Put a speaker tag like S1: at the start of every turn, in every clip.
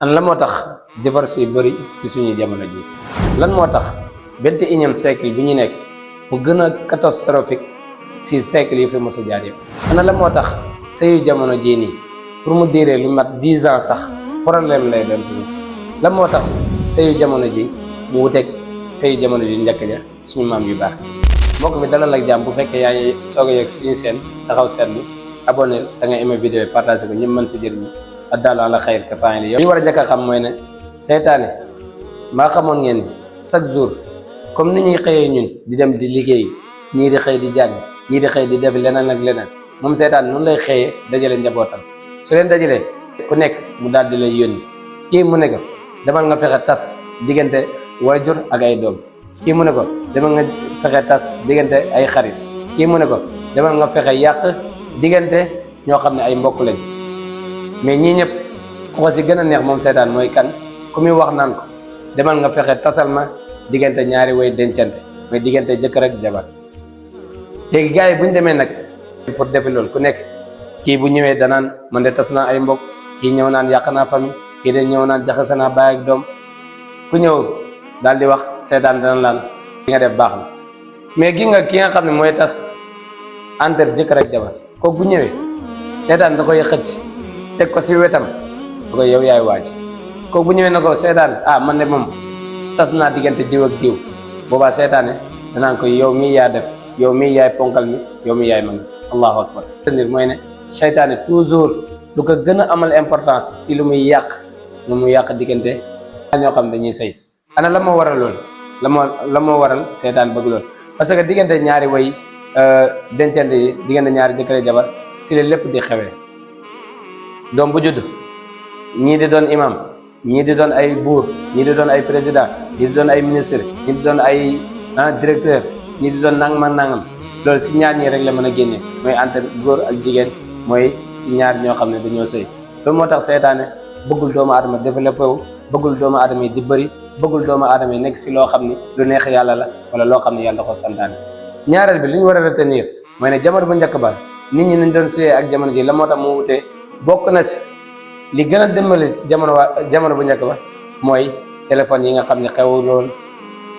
S1: an la moo tax divorce yu bëri si suñu jamono ji lan moo tax 21e siècle bi ñu nekk mu gën a catastrophique si siècle yi fi mos a jaar yëpp ana la moo tax sëyu jamono jii nii pour mu diiree lu mat 10 ans sax problème lay doon si lan moo tax sëyu jamono ji mu wuteeg sëyu jamono ji njëkk ja suñu maam yu baax mbokk mi dalal ak jàmm bu fekkee yaa ngi soog a yegg suñu seen taxaw seetlu abonné da nga aimé vidéo yi partagé ko ñëpp mën si jëriñu addaalu ala xayr ka faa'ili yow li ñu war a njëkk a xam mooy ne seytaane maa xamoon ngeen ni chaque jour comme ni ñuy xëyee ñun di dem di liggéey ñii di xëy di jàng ñii di xëy di def leneen ak leneen moom seytaane noonu lay xëyee dajale njabootam su leen dajalee ku nekk mu daal di lay yónni kii mu ne ko demal nga fexe tas diggante waajur ak ay doom kii mu ne ko demal nga fexe tas diggante ay xarit kii mu ne ko demal nga fexe yàq diggante ñoo xam ne ay mbokk lañ mais ñii ñëpp ku ko si gën a neex moom seytaan mooy kan ku muy wax naan ko demal nga fexe tasal ma diggante ñaari way dencante mooy diggante jëkkër ak jabar léegi gars yi bu ñu demee nag pour defi loolu ku nekk kii bu ñëwee danaan man de tas naa ay mbokk kii ñëw naan yàq naa famille kii de ñëw naan jaxase naa baay ak doom ku ñëw daal di wax seytaan dana laan li nga def baax na mais gi nga ki nga xam ne mooy tas entre jëkkër ak jabar kooku bu ñëwee seytaan da koy xëcc teg ko si wetam da koy yow yaay waaj kooku bu ñëwee na ko seetaan man de moom tas naa diggante diw ak diw boobaa seetaane danaan ko yow mii yaa def yow mii yaay ponkal mi yow mii yaay man allahu akbar tenir mooy ne seytaane toujours lu ko gën a amal importance si lu muy yàq diggante ñoo xam dañuy sëy ana la moo waral loolu la moo waral seytaan bëgg loolu parce que diggante ñaari way dencante yi diggante ñaari jëkkër jabar si la lépp di xewee doom bu judd ñii di doon imam ñii di doon ay buur ñii di doon ay président ñii di doon ay ministre ñii di doon ay directeur ñii di doon nangam ak nangam loolu si ñaar ñii rek la mën a génne mooy entre góor ak jigéen mooy si ñaar ñoo xam ne dañoo sëy loolu moo tax seytaane bëggul doomu aadama développé wu bëggul doomu aadama yi di bëri bëggul doomu aadama yi nekk si loo xam ni lu neex yàlla la wala loo xam ne yàlla ko santaane ñaareel bi li ñu war a retenir mooy ne jamono bu njëkk ba nit ñi nañ doon sëyee ak jamono ji la moo tax mu wutee bokk na si li gën a dimbali jamono bu njëkk ba mooy téléphone yi nga xam ne xewul woon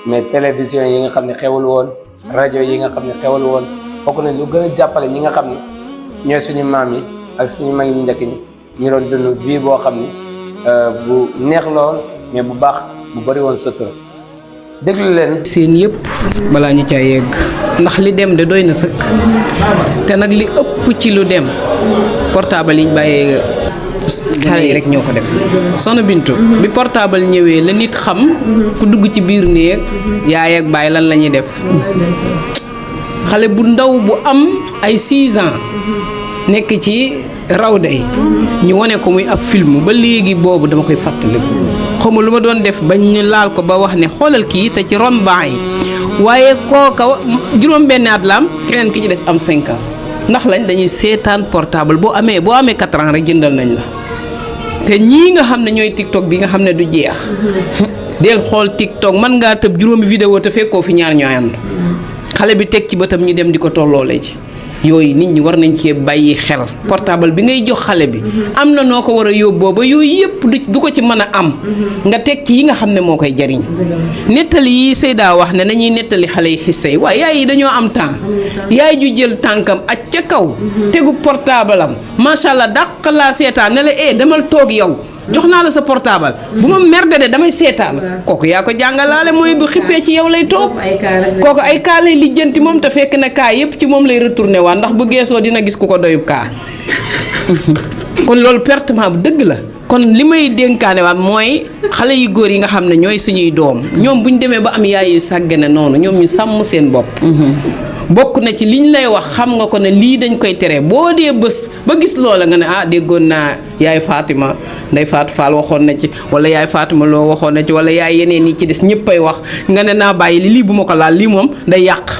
S1: mais télévision yi nga xam ne xewul woon rajo yi nga xam ne xewul woon bokk na lu gën a jàppale ñi nga xam ne ñooy suñu maam yi ak suñu mag ñu njëkk ñi ñu doon dund vie boo xam ni bu neex la woon mais bu baax bu bëri woon sutura déglu leen
S2: seen yëpp balaa ñu caa yegg ndax li dem de doy na sëkk te nag li ëpp ci lu dem portable yi ñu bàyyee xale yi rek ñoo ko def. Soxna Bintu bi portable ñëwee la nit xam ku dugg ci biir néeg yaay ak baay lan la ñuy def xale bu ndaw bu am ay 6 ans nekk ci rawda yi ñu wane ko muy ab film ba léegi boobu dama koy fàttaliku xawma lu ma doon def ba ñu laal ko ba wax ne xoolal kii te ci ron baax yi waaye kooka juróom benn at la am keneen ki ci des am 5 ans ndax lañ dañuy seetaan portable boo amee 4 ans rek jëndal nañ la te ñii nga xam ne ñooy TikTok bi nga xam ne du jeex del xool TikTok mën ngaa tëb juróomi vidéo te fekkoo fi ñaar ñooy ànd xale bi teg ci bëtam ñu dem di ko tolloole ci yooyu nit ñi war nañ cee bàyyi xel portable bi ngay jox xale bi am na noo ko war a yóbboo ba yooyu yëpp du ko ci mën a am nga teg ci yi nga xam ne moo koy jariñ nettali yi Seyda wax ne nañuy nettali xale yi xissa yi waaye yaay yi dañoo am temps yaay ju jël tànkam ak ca kaw tegu portable am macha allah dàq laa seetaan ne la demal toog yow jox naa la sa portable bu ma merde de damay seetaan kooku yaa ko jàngalaale mooy bu xippee ci yow lay toog kooku ay kaa lay lijjanti moom te fekk na kaa yëpp ci moom lay retourné waat ndax bu geesoo dina gis ku ko doyub kaa kon loolu pertement bu dëgg la kon li may dénkaane waat mooy xale yu góor yi nga xam ne ñooy suñuy doom ñoom bu ñu demee ba am yaay yu sàggane noonu ñoom ñu sàmm seen bopp bokk na ci liñ lay wax xam nga ko ne lii dañ koy tere boo dee bés ba gis loola nga ne déggoon naa yaay Fatima Ndey Fatou Fall waxoon na ci wala yaay Fatima loo waxoon na ci wala yaay yeneen yi ci des ñëppay wax nga ne naa bàyyi lii bu ma ko laal lii moom day yàq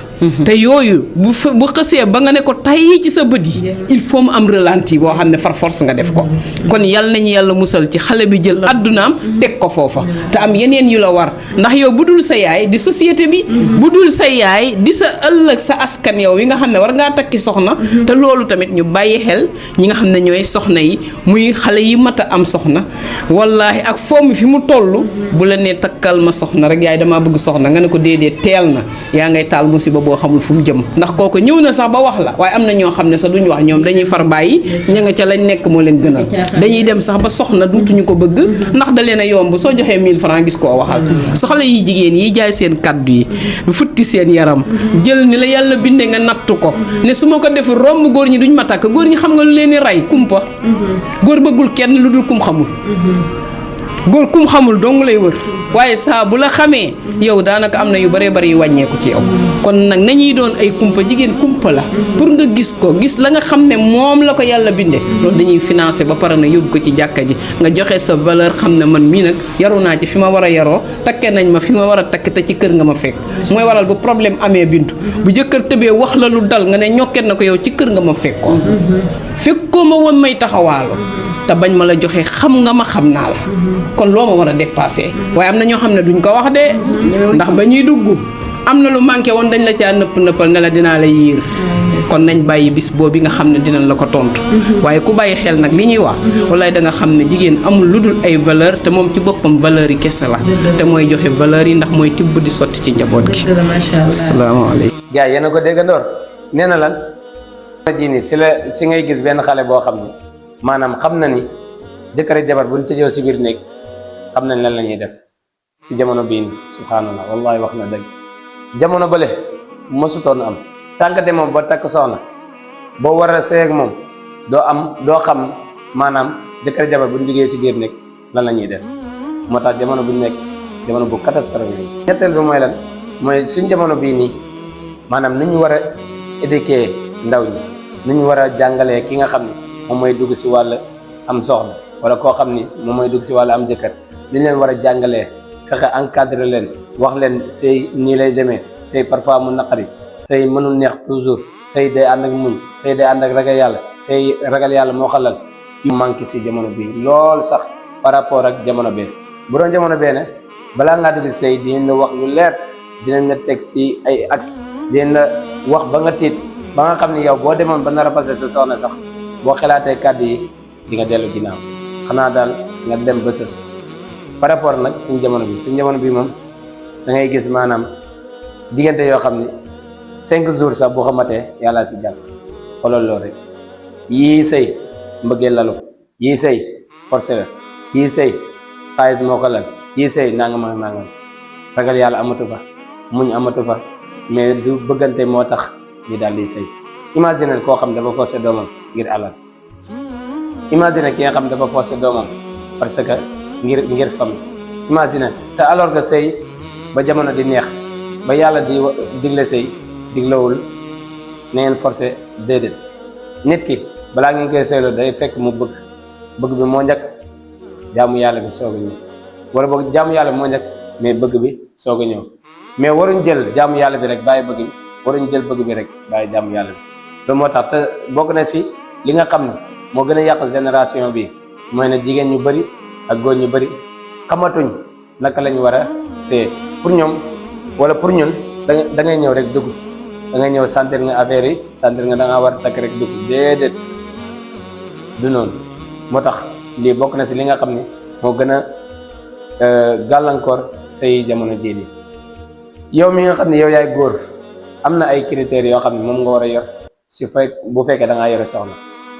S2: te yooyu bu xësee ba nga ne ko tay ci sa bët yi il faut mu am ralenti boo xam ne far force nga def ko kon yal nañu yàlla musal ci xale bi jël addunaam teg ko foofa te am yeneen yu la war ndax yow bu dul sa yaay di société bi bu dul sa yaay di sa ëllëg sa askan yow yi nga xam ne war ngaa takki soxna te loolu tamit ñu bàyyi xel ñi nga xam ne ñooy soxna yi muy xale yi mat a am soxna wallaahi ak foomu fi mu toll bu la nee takkal ma soxna rek yaay damaa bëgg soxna nga ne ko déedéet teel na yaa ngay taal musiba boo xamul fu mu jëm ndax kooku ñëw na sax ba wax la waaye am na ñoo xam ne sax duñ wax ñoom dañuy far bàyyi ña nga ca lañ nekk moo leen gënal dañuy dem sax ba soxna duutuñu ko bëgg ndax da leen a yomb soo joxee 1000 francs gis koo waxal soxla yi jigéen yi jaay seen kaddu yi futti seen yaram jël ni la yàlla binde nga nattu ko ne su ma ko def romb góor ñi duñ ma takk góor ñi xam nga lu leen di rey kumpa góor bëggul kenn lu dul kum xamul góor kum xamul dong lay wër waaye saa bu la xamee yow daanaka am na yu bëree bëri yu wàññeeku ci yow kon nag nañuy doon ay kumpa jigéen kumpa la pour nga gis ko gis la nga xam ne moom la ko yàlla binde loolu dañuy financé ba pare na yóbbu ko ci jàkka ji nga joxe sa valeur xam ne man mii nag yaru naa ci fi ma war a yaroo takke nañ ma fi ma war a takk te ci kër nga ma fekk mooy waral bu problème amee bintu bu jëkkër tëbee wax la lu dal nga ne ñokket na ko yow ci kër nga ma fekkoon fekkoo ma woon may taxawaalo te bañ ma la joxe xam nga ma xam naa la kon loo ma war a dépassé waaye am na ñoo xam ne duñ ko wax de ndax ba ñuy dugg am na lu manqué woon dañ la caa nëppal ne la dinaa la yiir kon nañ bàyyi bis boobu nga xam ne dinañ la ko tontu waaye ku bàyyi xel nag li ñuy wax wallaay da nga xam ne jigéen amul lu dul ay valeur te moom ci boppam valeur yi kese la te mooy joxe valeur yi ndax mooy tibb di sotti ci njaboot gi. asalaamaaleykum.
S1: gars yi yéen a ko déggandoor nee na lan ji ni si ngay gis benn xale boo xam ne maanaam xam na ni jëkkër ak jabar buñ tëjoo si biir néeg xam nañ lan la ñuy def si jamono bii nii subhanallah wallahi wax na dëgg jamono bële mosutoon am tànkate moom ba takk soxna boo war a sëy ak moom doo xam maanaam jëkkër ak jabar buñ jógee si biir néeg lan la ñuy def moo tax jamono bu nekk jamono bu catastrophe yi ñetteel bi mooy lan mooy suñ jamono bii nii maanaam ni ñu war a éduquer ndaw ñi ni ñu war a jàngalee ki nga xam ne moom mooy dugg si wàll am soxna wala koo xam ni moom mooy dugg si wàll am jëkkër li leen war a jàngalee fexe encadré leen wax leen sëy nii lay demee sëy parfois mu naqari sëy mënul neex toujours sëy day ànd ak muñ sëy day ànd ak ragal yàlla sëy ragal yàlla moo xalal yu manqué si jamono bii lool sax par rapport ak jamono bee bu doon jamono bee ne balaa ngaa dugg si sëy dinañ la wax lu leer dinañ la teg si ay axe dinañ la wax ba nga tiit ba nga xam ni yow boo demoon ba nar a passé sa soxna sax boo xalaatee kàddu yi di nga dellu ginnaaw xanaa daal nga dem ba sës par rapport nag suñ jamono bi moom da ngay gis maanaam diggante yoo xam ni 5 jours sax boo xamatee yàlla si jàll xoolal loolu rek yii sëy mbëggee lalu yii sëy forcé la yii sëy xaalis moo ko lal yii sëy nangam ak nangam ragal yàlla amatu fa muñ amatu fa mais du bëggante moo tax ñu daal di sëy imagine koo xam dafa forcé doomam ngir alal imagine ki nga xam dafa forcé doomam parce que ngir famille imagine te alors que sëy ba jamono di neex ba yàlla di digle sëy diglewul na ngeen forcé déedéet nit ki balaa ngeen koy sëyloo day fekk mu bëgg bi moo njëkk jaamu yàlla bi soog a ñëw wala boog jaamu yàlla bi moo njëkk mais bëgg bi soog a ñëw mais waruñ jël jaamu yàlla bi rek bàyyi bëgg bi waruñ jël bëgg bi rek bàyyi jaamu yàlla bi loolu moo tax te bokk na si li nga xam ne moo gën a yàq génération bi mooy ne jigéen ñu bëri ak góor ñu bëri xamatuñ naka lañ war a sëy pour ñoom wala pour ñun da ngay ñëw rek dugg da ngay ñëw sentir nga affaire yi sentir nga da ngaa war a takk rek dugg déedéet du noonu moo tax lii bokk na si li nga xam ne moo gën a gàllankoor sëy jamono jii nii yow mi nga xam ne yow yaay góor am na ay critères yoo xam ne moom nga war a yor bu fekkee da ngaa yore soxna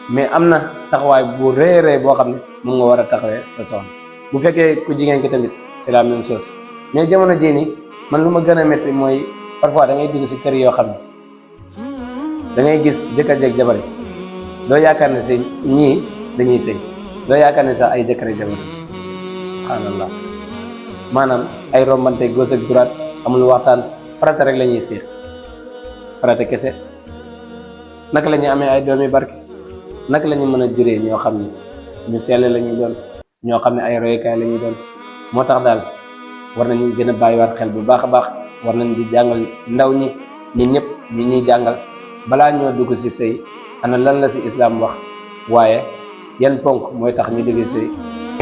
S1: mais am na taxawaay bu rëy boo xam ne moom nga war a taxawee sa soxna bu fekkee ku jigéen ki tamit c'est la même chose mais jamono jii nii man lu ma gën a métti mooy parfois da ngay dugg si kër yoo xam ne da ngay gis jëkkër jeeg jabar ji doo yaakaar ne si ñii dañuy sëy doo yaakaar ne sax ay jëkkër ak jabar subhanallah maanaam ay rombante gauche ak droite amul waxtaan farata rek la ñuy séex farata kese naka la ñuy amee ay doomi barke naka la ñu mën a juree ñoo xam ne ñu sell la ñuy doon ñoo xam ne ay royukaay la ñuy doon moo tax daal war nañu gën a bàyyiwaat xel bu baax a baax war nañ di jàngal ndaw ñi ñun ñëpp ñu ñuy jàngal balaa ñoo dugg si sëy ana lan la si islam wax, waaye yan ponk mooy tax ñu dugg sëy,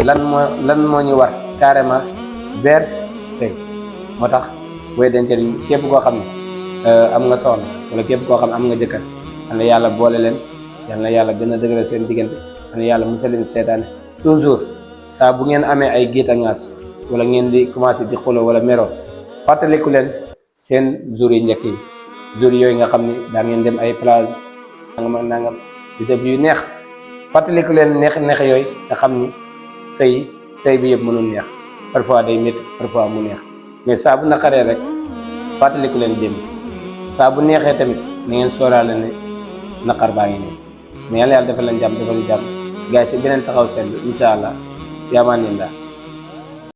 S1: lan moo ñu war carrément vers sëy. moo tax way dencante képp koo xam ne am nga soxna wala képp koo xam ne am nga jëkkër, ana yàlla boole leen, yal na yàlla gën a dëgëral seen diggante, ana yàlla musal leen seetaane. toujours saa bu ngeen amee ay giit a ngaas wala ngeen di commencé di xulo wala mero, fàttaliku leen seen jour yi njëkk yi, jour yooyu nga xam ne daa ngeen dem ay plage nangam ak nangam di def yu neex. fàttaliku leen neex yooyu nga xam ni sëy bi yëpp mënul neex, parfois day métti parfois mu neex, mais saa bu naqaree rek fàttaliku leen démb. saa bu neexee tamit na ngeen sóoraale ne naqar baa ngi nii. mais yàlla defal leen jàmm defal ñu jàmm gars yi si beneen taxaw seen bi incha allah fi amaanillah.